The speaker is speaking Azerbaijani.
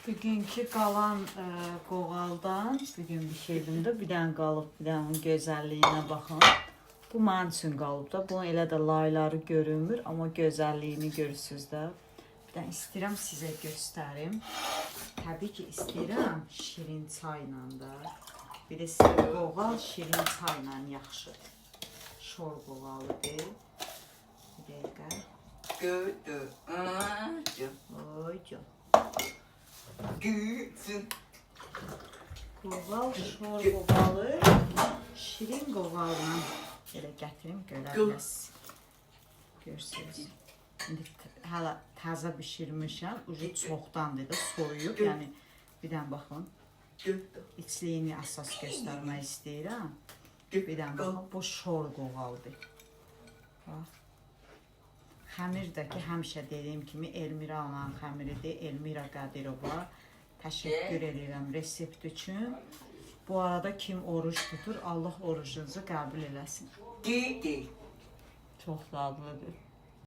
Bugünkü qalan qoğaldan bugün bişirdim də, bir dənə qalıb, bir dənə onun gözəlliyinə baxın. Bu mənim üçün qalıb da. Bunun elə də layları görünmür, amma gözəlliyini görürsüz də. Bir dənə istəyirəm sizə göstərim. Təbii ki, istəyirəm şirin çayla da. Bilirsiniz, qoğal şirin çayla yaxşı. Şor qoğalıdır. Bir dəqiqə. G, D, I, C, Oy, can. G, C. Qoğal, şor qoğalı, şirin qoğalla belə gətirim, görə bilərsiniz. Görürsünüz. İndi hələ təzə bişirmişəm, ucu çoxdandır da soyuyub, yəni bir dənə baxın. G, D, İçliyini əsas göstərmək istəyirəm. G, Bir dənə baxın, bu şor qoğaldır. Bax. Xəmir də ki, həmişə dediyim kimi Elmira ananın xəmiridir. Elmira Qədirova. Təşəkkür edirəm resept üçün. Bu arada kim oruc tutur, Allah orucunuzu qəbul eləsin. G, D. Çox dadlıdır.